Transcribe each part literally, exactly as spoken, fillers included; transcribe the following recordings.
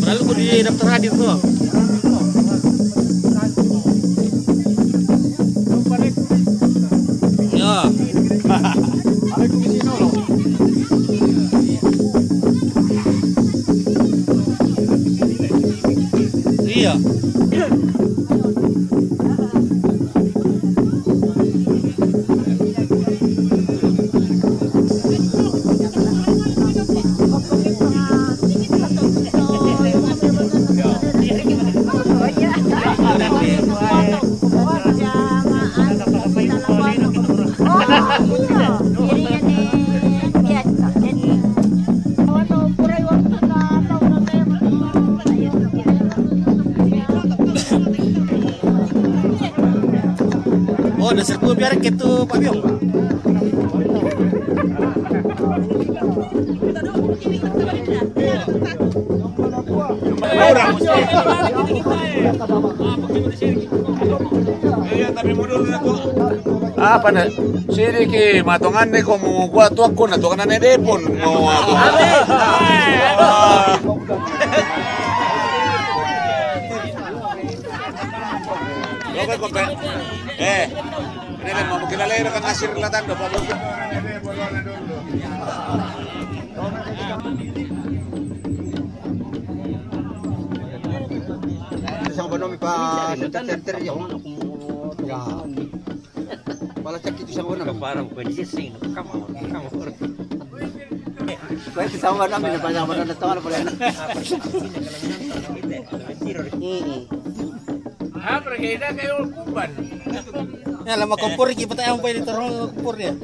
Padahal aku di daftar hadir tuh. Ya. Iya. Oh, dasar gua biar gitu, Pak Biong. Apa na? Sini ki, matongan ni ko mo kuwa tuwak ko na, tuwak na ne depon mo ako. Oke, ko pe. Eh, ini kan mau kita lera kan hasil kelihatan do. Sa ba nomi pa center-center ya. Ya. Pala cak itu sa ba nomi. Parang ko ni sing, kama, kama. Ko itu sa ba nomi, pa sa ba nomi, tama pala. Mm-mm. Ah, pero kaya na kayo kuban. Ya, lama kompor iki, patay ang pwede tarong kompor niya.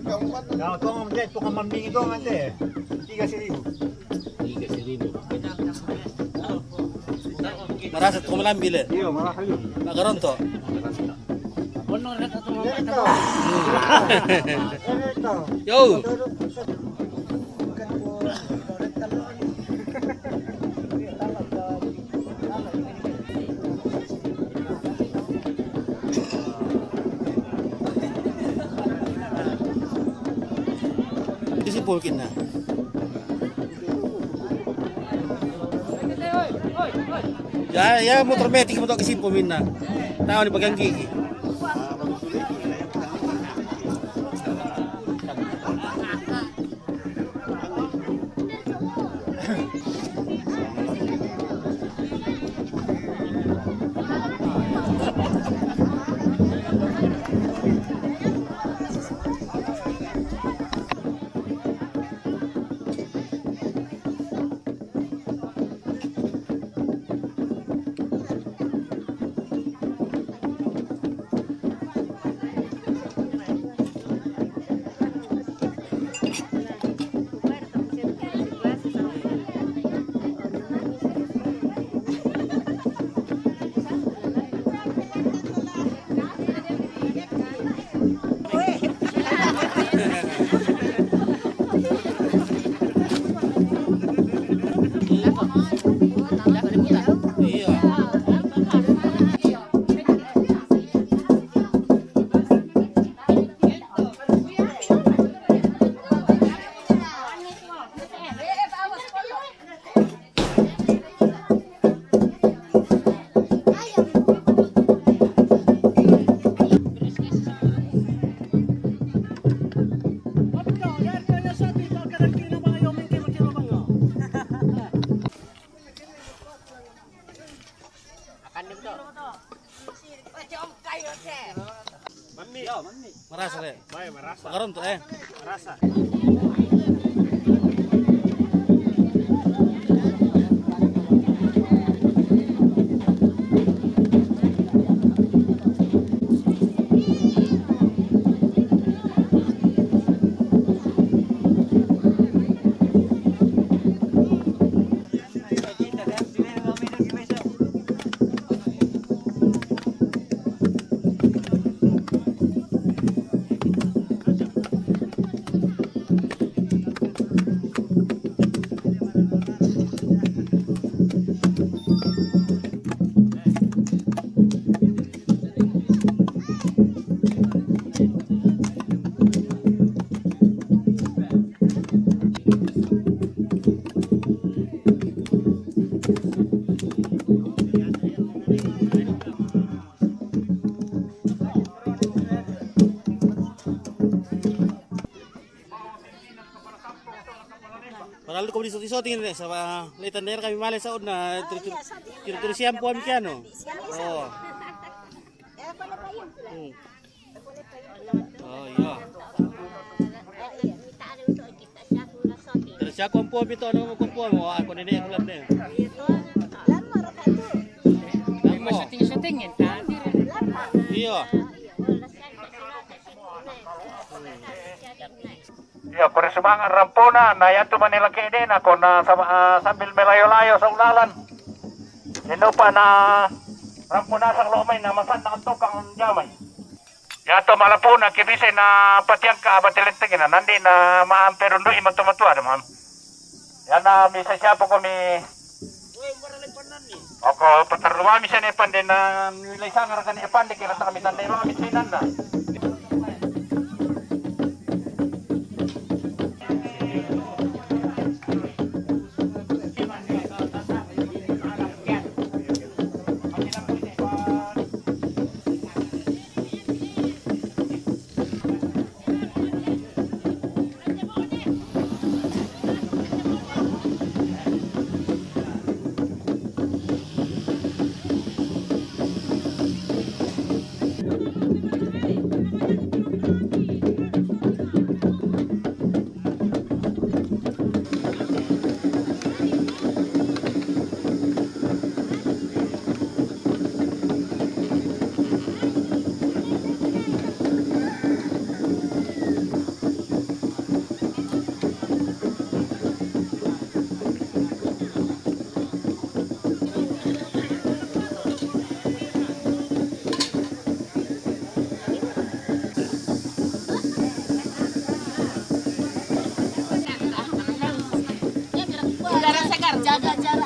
Kau tuh ngomong dia, tukang mambing itu ngante. Tiga seribu. Tiga seribu. Marasa tu malambil eh. Iyo, marasa yun. Nagaronto. Yo. Kasi pulkin na. Ya, ya, motor metik mo to kasi pumin na. Tao ni bagang gigi. Marasa, eh. Bae, marasa. Karon to, eh. Marasa. Kalau ko di shooting-shooting ini, sama Leitan daerah kami males sa una, terus terus siang puan kiano. Oh. Hmm. Oh iya. Terus siya kumpul bito, ano mo kumpul mo? Ako nini kulam ne. Lamo. Shooting-shooting yan. Iyo. Iya, kore sumanga' rampona, na yatu manila ke'de' na kona sama, ah, sambil melayo-layo sa ulalan. Sinupa na rampona sa lo' mai na masanna' tukang jamai. Yatu malapuna ke bisa na patiangka' aba tilettek na nandi na maampe rundu'i matu-matua da mam. Yana bisa siapa ko mi. Oko patarru mami sene pande na nilai sangar kan e pande ke rata kami tande mami senanna. Udara segar, jaga jarak.